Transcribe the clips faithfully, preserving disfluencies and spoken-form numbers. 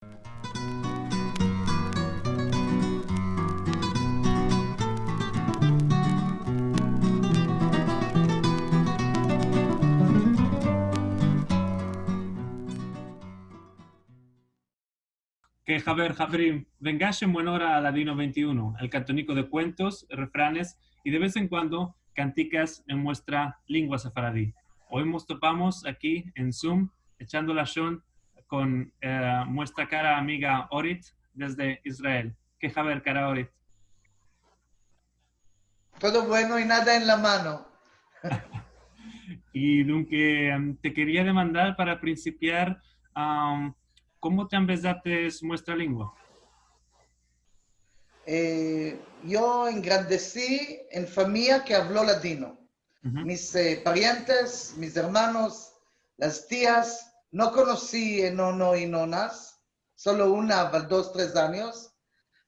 Ke haber, haverim, vengash en buena ora a Ladino vente i uno, el kantoniko de kuentos, refranes i de vez en kuando kantikas en muestra lengua sefaradi. Oy mos topamos aki en Zoom, echando lashon kon, eh, muestra kara amiga Orit desde Israel. Ke haber, kara Orit? Todo bueno i nada en la mano. I dunke, em, te keria demandar para prinsipiar, am, komo te ambezates muestra lengua? Eh, yo engrandesi en famiya ke avlo ladino. Uhu. Mis, eh, parientes, mis ermanos, las tias, no konosi, eh, nono i nonas, solo una, aval dos, tres anyos,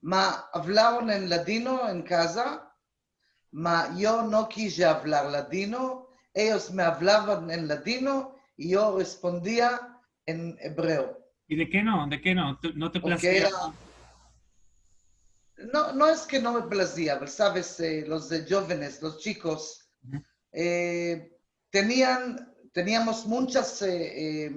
ma avlavan en ladino en kaza, ma yo no kije avlar ladino, eyos me avlavan en ladino i yo respondia en ebreo. I de ke no? De ke no? Te, no te plazia? Porke era, no, no es ke no me plazia, pero saves, eh, los de jovenes, los chikos, uhu, eh, tenian, teniamos munchas, eh, eh,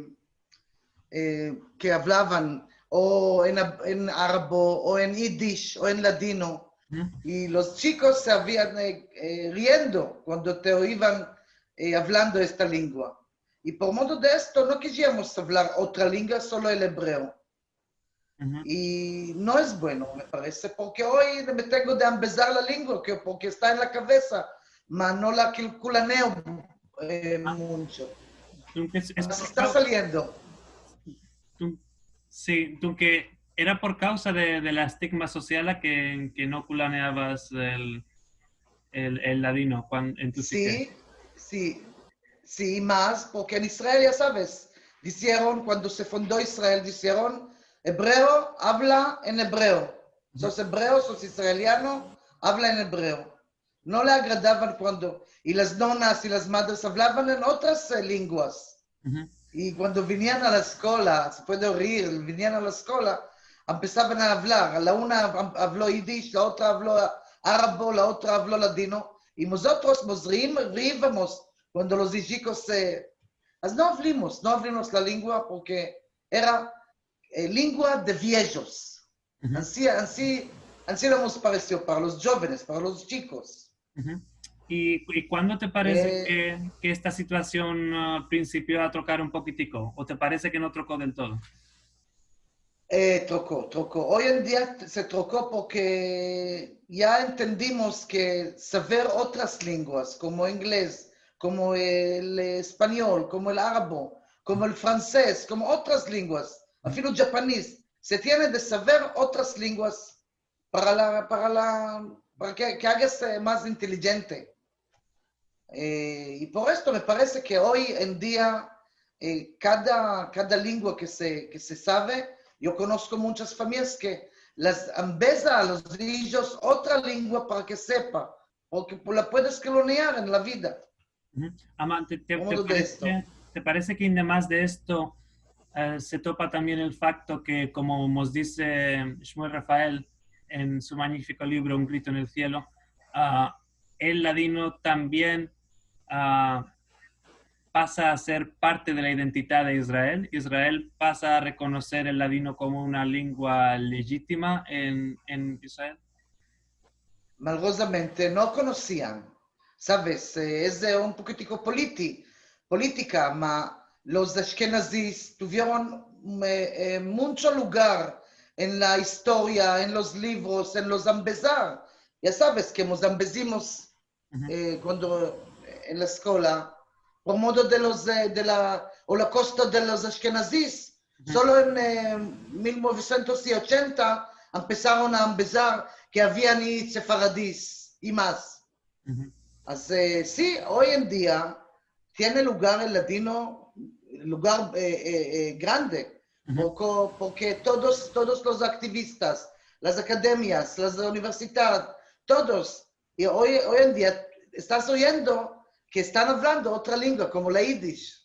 eh, ke avlavan o en ab-, en arabo, o en idish, o en ladino. Uhu. I los chikos se avian, eh, eh, riendo kuando te oivan, eh, avlando esta lengua. I por modo de esto no kijiamos avlar otra lengua, solo el ebreo. Uhu. I no es bueno, me parese, porke oy me tengo de ambezar la lengua, ke, porke esta en la kavesa, ma no la kil-, kulaneo, eh, muncho. Dunke es, es... Ma por esta kau-, saliendo. Dun-, si, dunke era por kauza de, de la estigma sosial a ke, ke no kulaneavas el, el, el ladino kuan-, en tu... Si, si, si, mas, porke en Israel, ya saves, disieron, kuando se fundo Israel, disieron, "Ebreo, avla en ebreo. Sos ebreo, sos israeliano, avla en ebreo." No le agradavan kuando, i las nonas i las madres avlavan en otras, eh, lenguas. Uhu. I kuando vinian a la eskola, se puede oir, vinian a la eskola, empesavan a avlar. La una av-, avlo idish, la otra avlo arabo, la otra avlo ladino. I mozotros mos ri-, riivamos kuando los ijikos, eh, as-, no avlimos, no avlimos la lengua porke era, eh, lengua de viejos. Uhu. Ansi, ansi, ansi no mos paresio para los jovenes, para los chikos. Uhu. I, i kuando te parese, eh, ke, ke esta situasion, ah, prinsipio a trokar un pokitiko? O te parese ke no troko del todo? Eh, troko, troko. Oy en dia se troko porke ya entendimos ke saver otras lenguas, komo inglez, komo el espanyol, komo el arabo, komo el fransez, komo otras lenguas, afilu japanes, se tiene de saver otras lenguas para la, para la, para ke, ke agas, eh, mas intelijente. Eh, i por esto me parese ke oy en dia, eh, kada, kada lengua ke se, ke se save, yo konosko munchas famiyas ke las ambeza a los ijos otra lengua para ke sepa, porke pu-, la puedes kulonear en la vida. Uhu. Ama, te, te, te parese, te parese ke ademas de esto, eh, se topa tambien el fakto ke, komo mos dize Shmuel Rafael en su manyifiko livro Un grito en el sielo, ah, el ladino tambien, ah, pasa a ser parte de la identidad de Israel? Israel pasa a rekonoser el ladino komo una lengua lejitima en, en Israel? Malorozamente no konosian. Saves, eh, es, eh, un pokitiko politi-, politika, ma los ashkenazis tuvieron, eh, eh, muncho lugar en la istoria, en los livros, en los ambezar. Ya saves ke mos ambezimos, uhu, eh, kuando, eh, en la eskola, por modo de los, eh, de la, o la kosta de los ashkenazis. Uhu. Solo en, eh, mil novesientos i ochenta empesaron a ambezar ke avian i sefaradis i mas. Uhu. Asi, si, oy en dia tiene lugar el ladino, lugar, eh, eh, eh, grande, uhu, porke, porke todos, todos los aktivistas, las akademias, las universidades, todos, i oy, oy en dia estas oyendo ke estan avlando otra lengua, komo la idish.